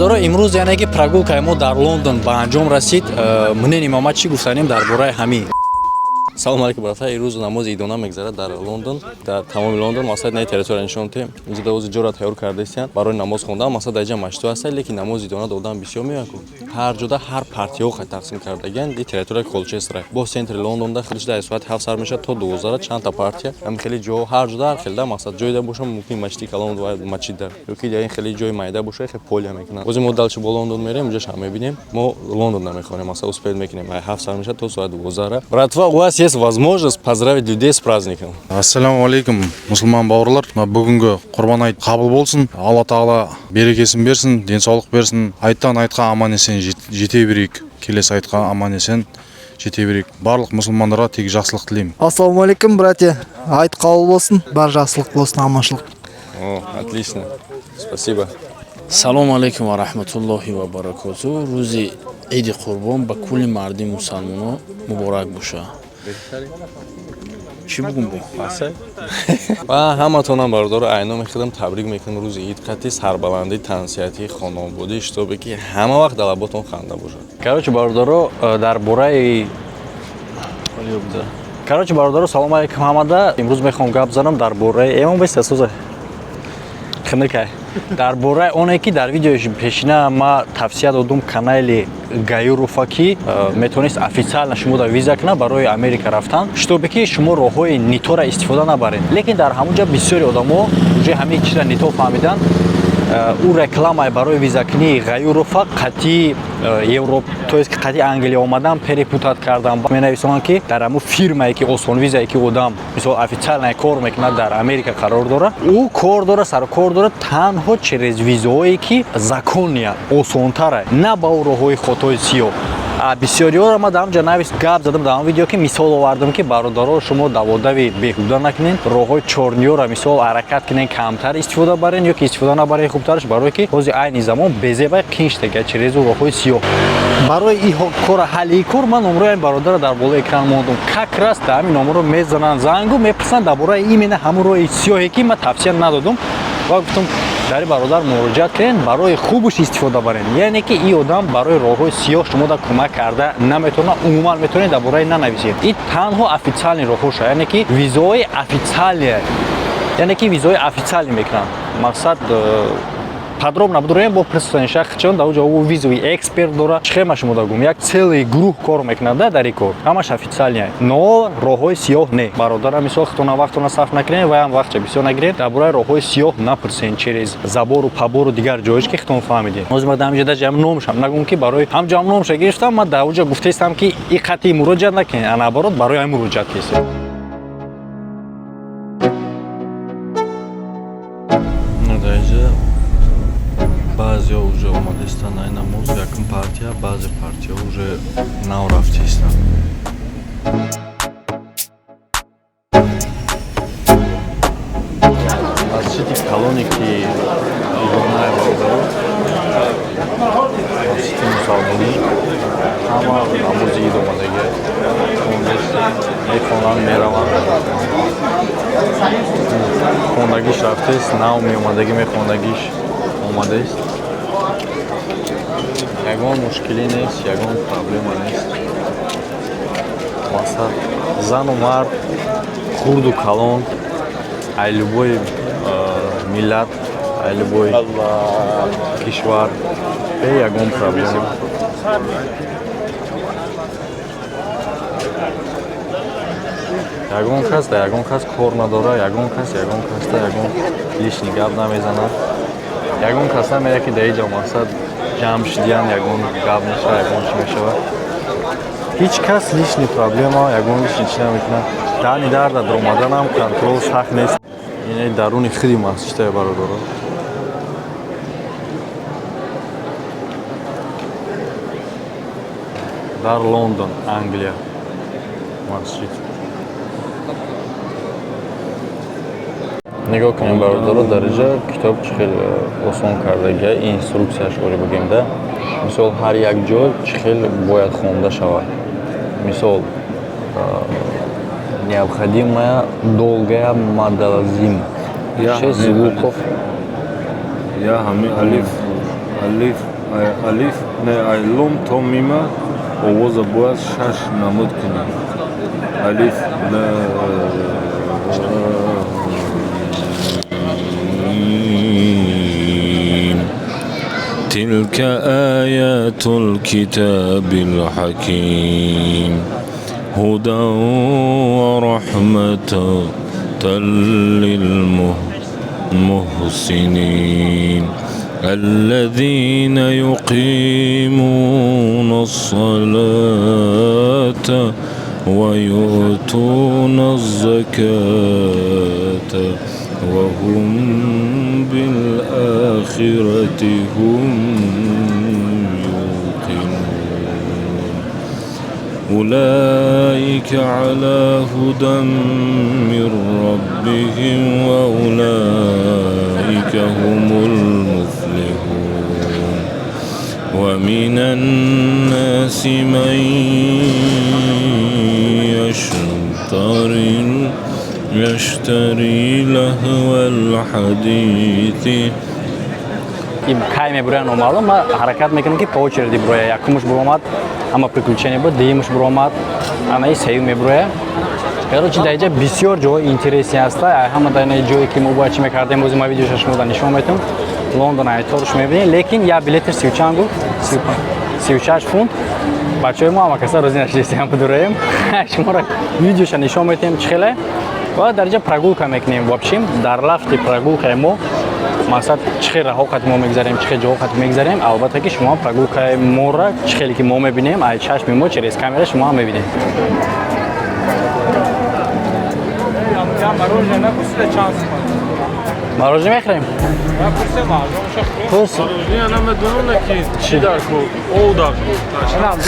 Бародаро, имрӯз, яъне ки прогулкаи мо дар Лондон ба анҷом расид. Мнение мама чӣ гуфтанем дар бораи ҳамин? Салом алейкум, братва. Имрӯз намози идона мегзарад дар Лондон, дар тамоми Лондон. Масалан, на территория нишон тем. Инҷо давози ҷора тайёр кардаистиянд барои намоз хондан. Масалан, дар инҷа масҷидҳо ҳастанд, лекин намози идона додан бисёр меоянд ку. Ҳар ҷода ҳар партияҳо хай тақсим кардагиянд. И территория Колчестера. Бо центри Лондонда худиш дар соати 7 сар мешавад то 12, чандта партия. Ҳам хеле ҷо ҳар ҷода ҳар хелда, мақсад, ҷойда боша, мумкин масҷиди калон ва масҷидда. Ёки дар ин хеле ҷои майда боша, хеле поля мекунанд. Бози мо дальше бо Лондон мерем, инҷош ҳам мебинем. Мо Лондон намехонем, масалан, успеть мекунем. Ай 7 сар мешавад то соати 12. Братва, у вас есть возможность поздравить людей с праздником. Ассалаумағалейкум, мұсылман бауырлар! Мына бүгінгі Құрбан айт қабыл болсын, Алла Тағала берекесін берсін, денсаулық берсін. Айттан айтқа аман есен жете берейік, келесі айтқа аман есен жете берейік. Барлық мұсылмандарға тек жақсылық тілеймін. Ассалаумағалейкум, братья! Айт қабыл болсын, бар жақсылық болсын, аманшылық. О, отлично. Спасибо. Салому алайкум ва раҳматуллоҳи ва баракоту. Рӯзи Иди Қурбон ба кулли мардуми мусалмоно муборак боша. Чӣ бугум бо? Ва ҳаматонам, бародаро, айно мехӯрам, табрик мекунам рӯзи ид қати сарбаландӣ, тансиҳатӣ, хонободӣ, шитобе ки ҳама вақт далаботон ханда бошад. Короче, бародаро, дар бораи, короче, бародаро, салом алейкум ҳамада. Имрӯз мехоҳам гап занам дар бораи эмон беста соза хинакай, дар бораи оне ки дар видеои пешина ма тавсия додум канали Гаюрова, ки метавонист официально шумо да виза кунад барои Америка рафтан, шитобе ки шумо роҳҳои нитора истифода набаред. Лекин дар ҳамон ҷа бисёри одамо уже ҳамин чиза нито фаҳмидан. Ӯ рекламаи барои визакунии Ғаюрова қатъи Европ, то есть қатъи Англия омадан перепутать кардан. Менависонанд, ки дар ҳамун фирмае ки осон визае ки одам, мисол, официально кор мекунад, дар Америка қарор дорад, ӯ кор дорад, сару кор дорад танҳо через визаҳое ки законные, осонтара, на ба ӯ роҳҳои хотои сиёҳ. Бисёриҳоро ма дар ҳамҷа навис гап задам дар ҳамон видео, ки мисол овардам, ки бародаро, шумо даводави беҳуда накунед, роҳҳои чорниёро, мисол, ҳаракат кунед, камтар истифода барен ё ки истифода набарен хубтараш, барое ки ҳозир айни замон безебай қинштага через роҳҳои сиёҳ. Барои и кора, ҳалли и кор, ман номрои ҳамин бародарро дар болои экран мондум. Как раз дар ҳамин номро мезананд зангу, мепурсанд дар бораи именно ҳамон роҳи сиёҳе ки ман тавсия надодум ва гуфтум, дар ин бародар муроҷиат кунед, барои хубаш истифода баред. Яъне ки ин одам барои роҳҳои сиёҳ шумода кӯмак карда наметавонад. Умуман метавонед дар бораи нанависед. Ин танҳо официальный роҳҳоша, яъне ки визаҳои официальные, яъне ки визаҳои официальный мекунанд. Мақсад, подробно бидорем бо присутанишахчон дар уҷо ӯ визовый эксперт дора. Чӣ хел ма шумо дагум, як целый гурӯҳ кор мекунад да дар ин кор, ҳамаш официальный, но роҳҳои сиёҳ не. Бародара, мисол, худтона вақтона сарф накунед ва ҳам вақтча бисёр нагиред, дар бораи роҳҳои сиёҳ напурсен через забору пабору дигар ҷоиш ки худтон фаҳмидед. Ҳозир ма дар ҳамҷа даже ҳам номшам нагум, ки барои ҳамҷо ҳам номша гирифтам. Ма дар уҷа гуфтаистам, ки и қатъи муроҷиат накунед, а наоборот, барои ҳамин муроҷиат кесед. Дар инҷа баъзеҳо уже омадаистанд ай намоз, якум партия, баъзе партияҳо уже нав рафтаистанд. Масҷиди калоне ки идонаи, бародаро, масҷиди мусалмонӣ, ҳама намози ид омадагия мехонанд, мераванд. Хондагиш рафтест, нав меомадагӣ, мехондагиш омадааст. Ягон мушкилӣ нест, ягон проблема нест. Масалан, зану мард, хурду калон, ай любой миллат, ай любой кишвар, бе ягон проблема. Ягон кас да ягон кас кор надора, ягон кас ягон касда ягон лишний гап намезанад, ягон кас намеяд, ки дар иҷо, мақсад, ҷамъ шидиян, ягон гап мешавад, ягон чӣ мешавад. Ҳеҷ кас лишний проблема, ягон лишний чӣ намекунад. Даҳни дарда даромаданам контрол сахт нест. Ине даруни худи масҷидае, бародаро. Дар Лондон, Англия, масҷид. Нигоҳ кунем, бародаро, дар инҷа китоб чӣ хел осон кардагия, инструксияш ори бигем да. Мисол, ҳар як ҷо чӣ хел бояд хонда шавад. Мисол, необходимая долгая мадалазим шесть звуков. Я ҳами алиф, алиф. Алиф не, ай лом то мима овоза бояд шаш намуд кунӣ. Алиф лам. تلك آيات الكتاب الحكيم هدى ورحمة للمحسنين الذين يقيمون الصلاة ويؤتون الزكاة وهم بالآخرة هم يوقنون أولئك على هدى من ربهم وأولئك هم المفلحون ومن الناس من يشتري لهو الحديث. Кай мебуроя номаълум, ма ҳаракат мекунам, ки по очереди буроя. Якумаш буромад, ама приключение буд, дуюмаш буромад, анаи сеюм мебуроя. Короче, дар инҷа бисёр ҷоҳои интересный ҳаста. Ҳама дар ин ҷое, ки мо бояд чӣ мекардем, бози ма видеоша шумо нишон метам. Лондон айторш мебинем, лекин як билеташ сию чанд гуфт? 36 фунт. Бачаҳои мо ҳама каса розӣ нашидистем, будураем. Шуморо видеоша нишон метем, чӣ хеле. Ва дар инҷа прогулка мекунем. В общем, дар лафти прогулкаи мо мақсад чӣ хел раҳо қати мо мегзарем, чӣ хел ҷоҳо қати мегзарем. Албатта, ки шумо прогулкаи моро, чӣ хеле ки мо мебинем, ай чашми мо через камера шумо ҳам мебинед. Мороженое мехӯрем? Пурс. Чӣ дар ку? Ов дар ку?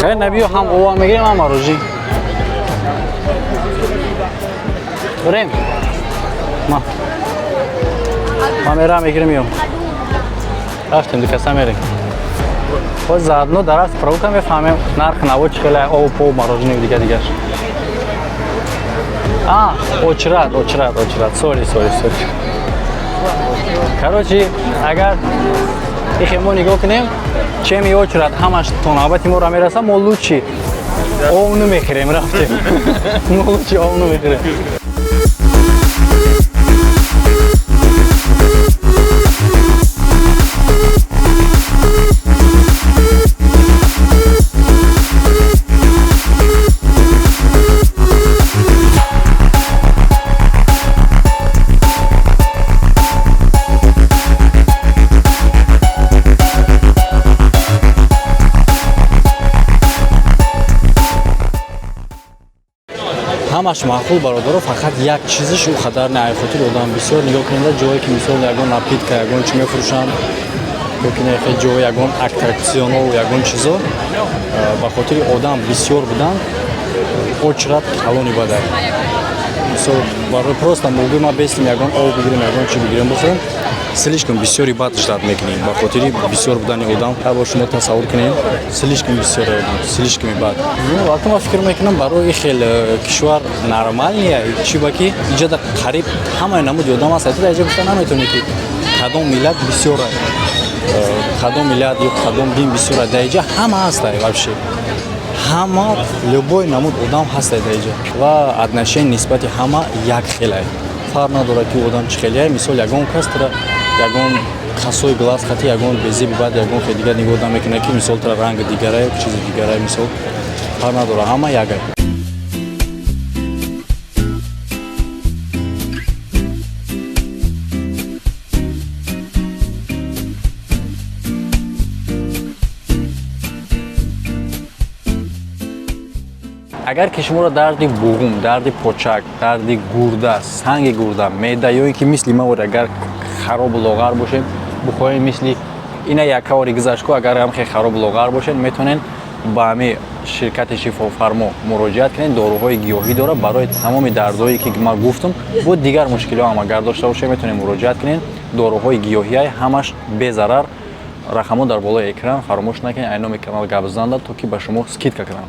Хеле набиё, ҳам ова мегирем, ҳам мороженое. Бирем. Ма. Ма мерам, мегирем, миём. Рафтем, ду каса мерем. Боз заодно дар рафт прогулка мефаҳмем нарх наво чӣ хеле, ов, пов, мороженое, дига дигаш. А, очрат, очрат, очрат. Сори, сори, сори. Короче, агар ихе мо нигоҳ кунем, чеми очрат ҳамаш то навбати моро мераса, мо лучше ов намехӯрем, рафтем. Мо лучше ов намехӯрем. Ҳамаш маъқул, бародаро, фақат як чизиш ӯ қадар не, ай хотир одам бисёр. Нигоҳ кунед, ҷое ки мисол ягон напитка, ягон чӣ мефурӯшанд, ё ки не, хел ҷои ягон аттракционо, ягон чизо, ба хотири одам бисёр будан очрат калони бадай. Мисол, барои просто моги ма бестим ягон об бигирем, ягон чӣ бигирем, бихӯрем, слишком бисёри бад ждать мекунем ба хотири бисёр будани одам. Ҳар бор шумо тасаввур кунед, слишком бисёр одам, слишком бад. Вақте ма фикр мекунам, барои хел кишвар нормальный, чӣ ба ки иҷода қариб ҳамаи намуди одам аст. Дар иҷо гуфта наметавонӣ, ки кадом миллат бисёр, кадом миллат ё кадом дин бисёр. Дар иҷа ҳама ҳаста, вообще ҳама, любой намуд одам ҳаста дар иҷа ва отношение нисбати ҳама як хелай, фарқ надорад, ки одам чӣ хеле. Мисол, ягон кас тра ягон касои глаз хати, ягон безеби баъд, ягон хел дигар нигоҳ намекунад, ки мисол тра ранги дигара ё чизи дигара. Мисол, фарқ надорад, ҳама якай. Агар ки шуморо дарди буғум, дарди почак, дарди гурда, санги гурда, меъда ё ин ки мисли ма агар харобу лоғар бошед, бухоҳем мисли ина якавори гузаштку, агар ҳам хе харобу лоғар бошед, метавонед ба ҳами ширкати Шифофармо муроҷиат кунед. Доруҳои гиёҳӣ дорад барои тамоми дардҳое, ки ман гуфтам, бо дигар мушкилиҳо ҳам агар дошта бошед, метавонед муроҷиат кунед. Доруҳои гиёҳиай ҳамаш безарар. Рақамҳо дар болои экран. Фаромӯш накунед, ай номи канал гап занда, то ки ба шумо скидка кунам.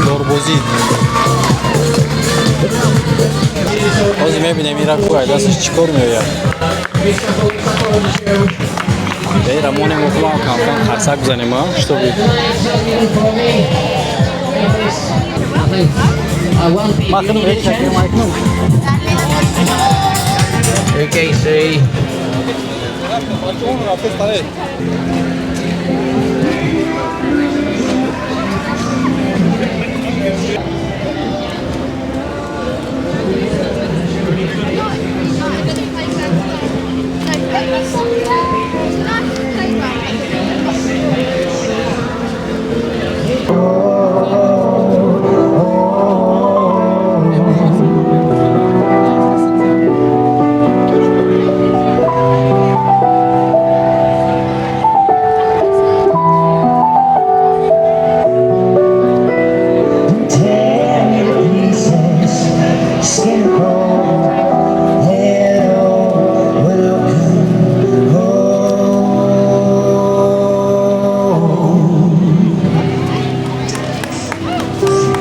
Дорбозӣ. Ҳозир мебинем, ира ку ай дасташ чӣ кор меояд. Ира монем, хулам камкам қарсак бизанем, а чтобы Махнум, махнум. Okay,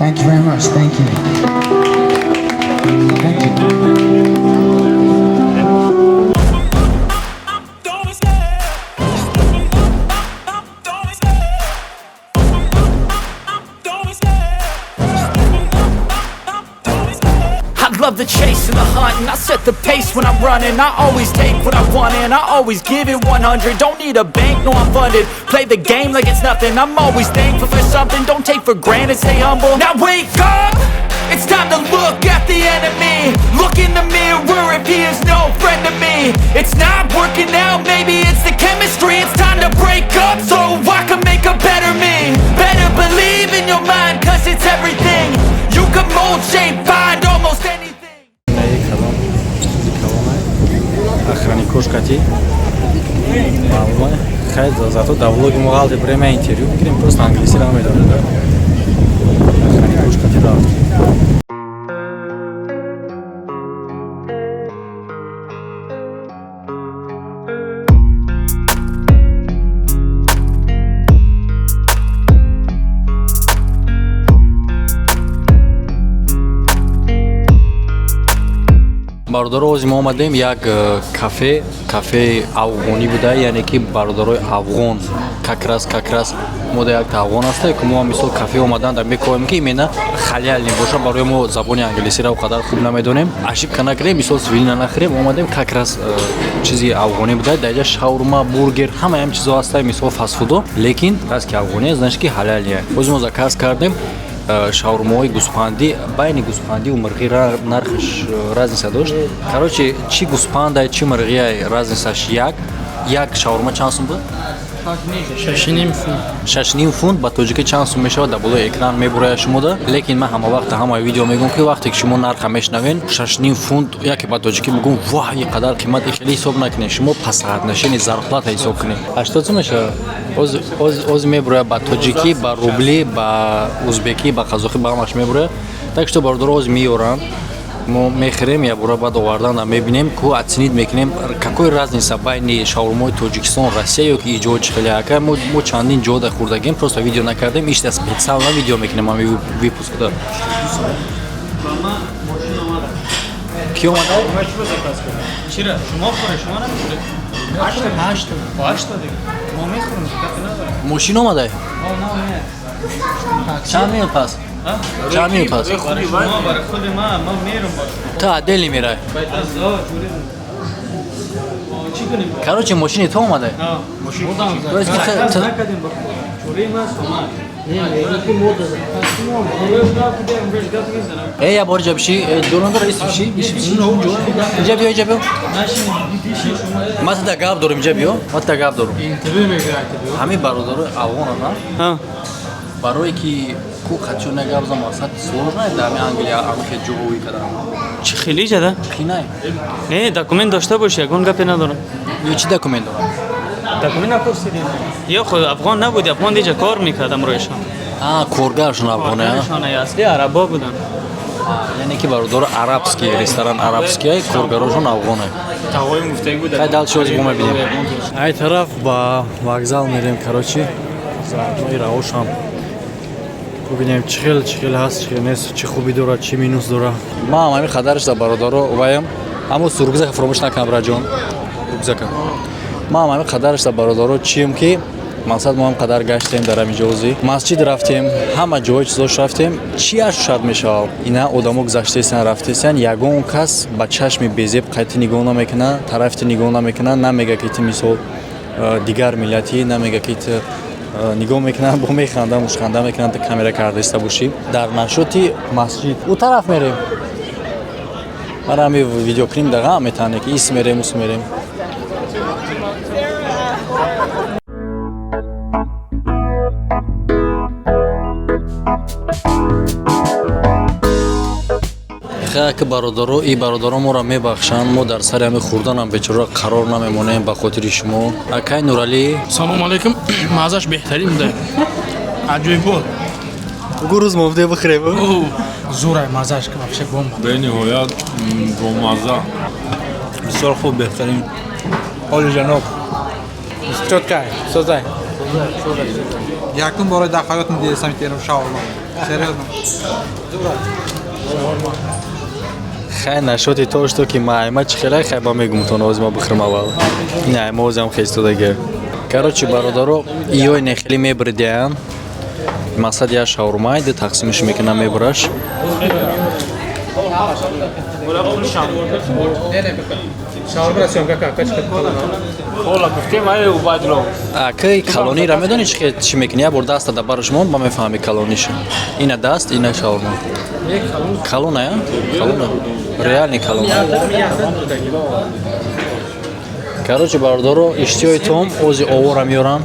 Thank you very much. Thank you. Thank you. I love the chase and the hunt, and I set the pace when I'm running. I always take what I want and I always give it 100. Don't need a bank, no, I'm funded. Play the game like it's nothing. I'm always thankful for something. Don't take for granted, stay humble. Now wake up! It's time to look at the enemy. Look in the mirror if he is no friend to me. It's not working out, maybe it's the chemistry. It's time to break up so I can make a better me. Better believe in your mind, 'cause it's everything. You can mold, shape, find almost anything. Калон, чизи калона, охранникош кати маълума. Хай, зато дар влоги мо ғалти время интервю мегирем, просто англисиро намедонем. Охранникош кати рафт. Бародаро, ози мо омадем як кафе, кафеи афғонӣ буда, яъне ки бародарои афғон, как раз мо да якта афғон аста, ки мо мисол кафе омадан да мекоҳем, ки именно халяльный боша. Барои мо забони англисиро он қадар хуб намедонем, ошибка накунем, мисол свинина нахӯрем. Омадем, как раз чизи афғонӣ буда. Дар инҷа шаурма, бургер, ҳамаи ҳам чизо ҳаста, мисол фастфудо, лекин раз ки афғонӣ, значит ки ҳаляльный. Ози мо заказ кардем шаурмаҳои гӯспандӣ. Байни гӯспандиву мирғӣ нархаш разница дошт. Короче, чӣ гӯспандай, чӣ мирғиай, разницаш як. Як шаурма чанд сум буд? 6.5 фунт. 6.5 фунт ба тоҷикӣ чанд сум мешавад, дар болои экран мебурояд шумода. Лекин ман ҳама вақт ҳамаи видео мегӯям, ки вақте ки шумо нарха мешнавен, 6.5 фунт, яке ба тоҷикӣ мегӯм, воҳ, ин қадар қимат, хеле ҳисоб накунед. Шумо по соотношению зарплата ҳисоб кунед, 80 сум мешавад. Оз мебурояд ба тоҷикӣ, ба рубли, ба узбекӣ, ба қазоқӣ, ба ҳамаш мебурояд. Так что, бародаро, оз меёранд, мо мехӯрем якбора, баъд овардан мебинем, ку оценить мекунем, какой разница байни шаурмои Тоҷикистон, Россия ё ки иҷо чӣ хеле. Ака, мо чандин ҷо да хӯрдагем, просто видео накардем, ишта специально видео мекунем ҳами выпускда. Ки омада? Чира? Шумо хӯре, шумо намехӯред? Ҳашта. Ҳашта дига. Мо мехӯрем, гапе надорем. Мошин омада? О, на, не. Чанд минут пас? Чанд минут пас? Барои шумо, барои худи ман, ман мерам бо шумо. Ту отдельно мерай? Аз ҷури. Чӣ кунем? Короче, мошини ту омада? То есть Заказ накардем ба худ. Ҷури ман омад. Э, я бор иҷа биши, ҷонадор, ис биши, биши, биши. Иҷа биё, иҷа биё. Ман тада гап дорам, иҷа биё. Ман тада гап дорам. Ҳамин бародарои афғона на? Барое ки ку қачо нагап зам, мақсад сложно дар ҳамин Англия ҳамин ҷоҳоӣ кардан. Чӣ хеле ҷада? Қинай. Не, документ дошта боши, ягон гапе надорам. Ё чӣ документ дорам? Документ напурсидем. Ё худ афғон набуди, афғон диҷа кор мекардам рӯишон. А, коргаршон афғона? Коргаршон асли арабо буданд. Яъне ки, бародаро, арабский ресторан, арабский, коргарошон афғона. Тағоим гуфтаги буд. Хай, дальше оз мо мебинем. Ай тараф ба вокзал мерем, короче, заодно и раошам. Бубинем, чӣ хел, чӣ хел ҳаст, чӣ хел нест, чӣ хубӣ дорад, чӣ минус дорад. Ман ҳам ҳамин қадарш да, бародаро, ваям аммо рюкзака фаромӯш накунам, браҷон, рюкзака. Ман ҳам ҳамин қадарш да, бародаро, чием ки мақсад, мо ҳам қадар гаштем дар ҳамин ҷози масҷид, рафтем, ҳама ҷои чизош рафтем. Чӣ ашушад мешавад? Ина одамо гузаштаистан, рафтаистан, ягон кас ба чашми безеб қайти нигоҳ намекунад, тарафи нигоҳ намекунад, намега ки ти мисол дигар миллатӣ, намега ки ти нигоҳ мекунанд, бо механда, мушханда мекунанд, камера кардаиста бошӣ. Дар нашоти масҷид ӯ тараф мерем, мара ҳами видеоклип даға метавонем ки ис мерем, ус мерем. Ки бародаро, и бародаро моро мебахшанд, мо дар сари ҳами хӯрданам бечора қарор намемонем ба хотири шумо. Акай Нуралӣ. Салому алейкум. Маззаш беҳтарин буда, аҷоибот. Бугу, рӯз мовде бихӯрем. Зурай, маззаш вообще бомба. Бениҳоят бомазза. Бисёр хуб, беҳтарин. Олиҷаноб, чёткай, созай. Якум бора дар ҳаётам дидастам терм шаурма. Серьёзно. Хай, нашоти то что ки ма айма чӣ хелай, хай, ба мегумтон, ози ма бихӯрам аввал. Ин айма озиам хестодага. Короче, бародаро, иёй нехелӣ мебридиян. Мақсад, я шаурмай ду тақсимаш мекунам, мебураш. Акай калонира медонӣ чӣ мекунӣ? Я бор даста да бараш монд, ба мефаҳми калониша. Ина даст, ина шаурма. Калона, я? Калона. Реальный калона. Короче, бародаро, иштиҳои том, ози овора меёрам.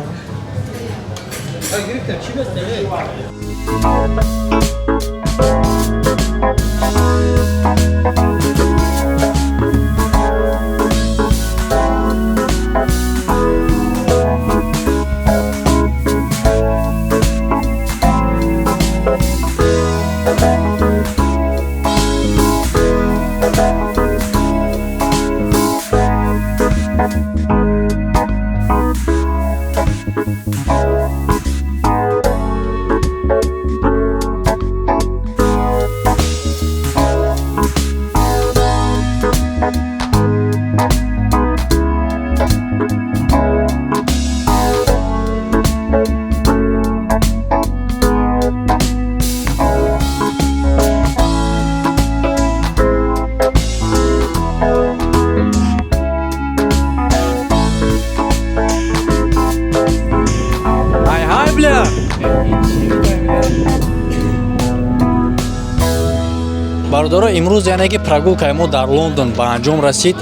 Ай ҳай, бля! Бародаро, имрӯз яъне ки прогулкаи мо дар Лондон ба анҷом расид.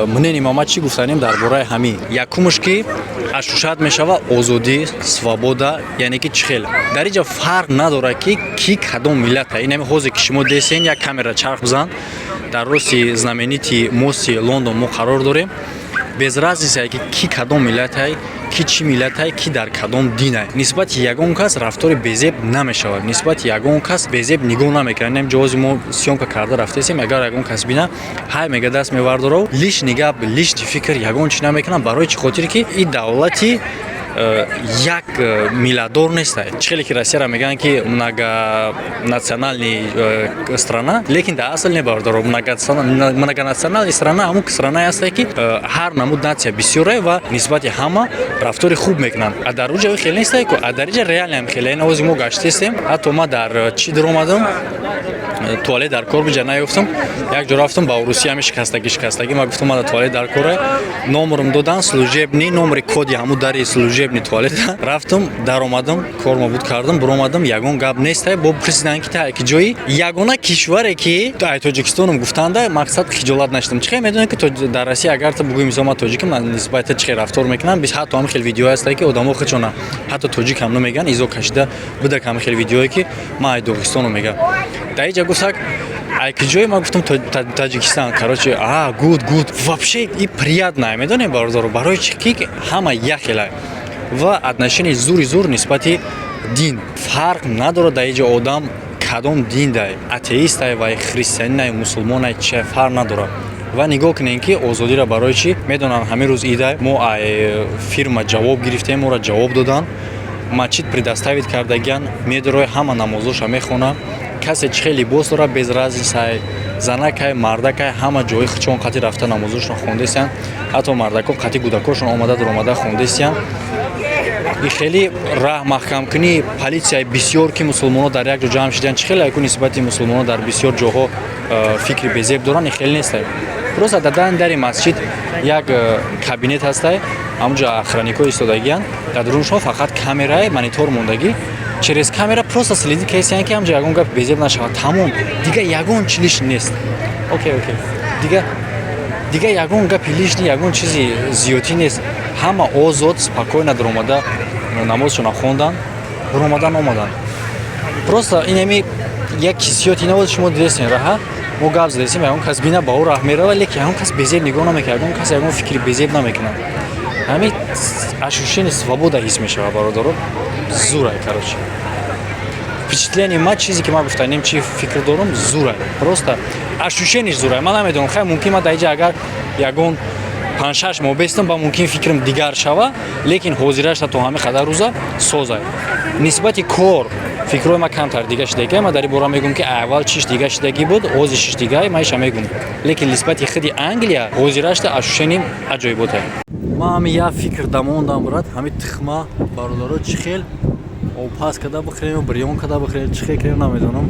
Мнени мама чӣ гуфтанем дар бораи ҳамин? Якумш, ки ашушат мешава озодӣ, свобода, яъне ки чӣ хел дар инҷа фарқ надорад, ки ки кадом миллата. Ин ҳами ҳозе ки шумо десен, як камера чарх бизан, дар рости знаменитый мости Лондон мо қарор дорем. Без разница ки ки кадом миллатай, ки чӣ миллатай, ки дар кадом динай, нисбати ягон кас рафтори безеб намешавад, нисбати ягон кас безеб нигоҳ намекунад. Инам ҷоҳози мо съёмка карда рафтесем, агар ягон кас бина, ҳай мега, даст мевардорав, лишний гап, лишний фикр, ягон чӣ намекунам. Барои чӣ хотире ки ин давлати як миллатдор нест. Чӣ хеле ки Россияро мегӯянд, ки многонациональный страна, лекин дар асл не, бародаро, многонациональный страна ҳамун странае ҳастае, ки ҳар намуд нация бисёре ва нисбати ҳама рафтори хуб мекунанд. А дар уҷа хеле нестае ку, а дар иҷа реально хеле. Ин овози мо гаштестем, ҳатто ма дар чӣ даромадам, туалет дар кор биҷа наёфтам. Як ҷо рафтам, ба урусӣ ҳами шикастагӣ, шикастагӣ. Ма гуфтам, мана туалет дар кора, номерам додан, служебный номери, коди ҳамун дари служебный туалета. Рафтам, даромадам, кормо буд кардам, буромадам, ягон гап нестай. Бо пурсидан, ки та ки ҷои ягона кишваре ки ай Тоҷикистонам гуфтанда, мақсад, хиҷолат нашудам. Чӣ хел медонед, ки дар Россия агар та бугӯи, мисол, ман тоҷикам, нисбати чӣ хел рафтор мекунам? Бис ҳатто ҳам хел видео ҳастае, ки одамо худшона ҳатто тоҷик ҳам намегӯянд, изо кашида будак ҳам хел видеое, ки ман ай Доғистону мегӯям. Дар иҷа гуфтак, ай ки ҷое? Ман гуфтам, Таҷикистан. Короче, а good, good, вообще и приятно, медонем, бародаро, барои чӣ ки ҳама як хела ва отношение зури зур. Нисбати дин фарқ надорад. Дар иҷа одам кадом дин дай, атеистай вай, христианинай, мусулмонай, чи фарқ надорад. Ва нигоҳ кунем, ки озодиро барои чӣ медонанд. Ҳамин рӯз идай, мо ай фирма ҷавоб гирифтем, моро ҷавоб доданд. Масҷид предоставить кардагиян, медорои, ҳама намозоша мехона. Касе чӣ хел либос дора, без разница, занакай, мардакай, ҳама ҷои хичон қати рафта намозошон хондесиян. Ҳатто мардако қати кӯдакошон омада дуромада хондесиян. И хеле раҳ маҳкамкунии полисияи бисёр, ки мусулмонҳо дар як ҷо ҷамъ шидан, чӣ хеле яку нисбати мусулмонҳо дар бисёр ҷоҳо фикри безеб доранд, и хеле нестай. Просто дар дари масҷид як кабинет ҳастай, ҳамунҷо охранникҳо истодагиянд. Дар дуруншон фақат камераи монитор мондагӣ, через камера просто следить кесиян, ки ҳамҷо ягон гап безеб нашавад. Тамом, дига ягон чи лишний нест. Окей, дига ягон гапи лишний, ягон чизи зиёдтӣ нест. Ҳама озод, спокойно даромада намозшона хондан, баромадан, омадан. Просто инами як ҳиссиёти навоз шумо дидесен, раҳа мо гап задесем, ягон кас бина, ба ӯ раҳ мерава, лекин ягон кас безеб нигоҳ намекунад, ягон кас ягон фикри безеб намекунад. Ҳамин ощущение свобода ҳис мешавад, бародаро, зурай. Короче, впечатление ма, чизе ки ман гуфтанем, чи фикр дорум, зурай, просто ощущение зурай. Ман намедонам, хай, мумкин ман дар иҷа агар ягон 5-6 моҳ бестам, ба мумкин фикрам дигар шава, лекин ҳозирашта то ҳамин қадар рӯза созай. Нисбати кор фикрҳои ман камтар дига шидагӣ. Ман дар ин бора мегӯм, ки аввал чиш дига шидагӣ буд, ҳозир чиш дига, ман иша мегӯм, лекин нисбати худи Англия ҳозирашта ощущение аҷоиботае. Ман ҳами як фикр дамондам, брат, ҳами тухма, бародаро, чӣ хел обпаз када бихӯрем, бирён када бихӯрем, чӣ хел кунем, намедонам.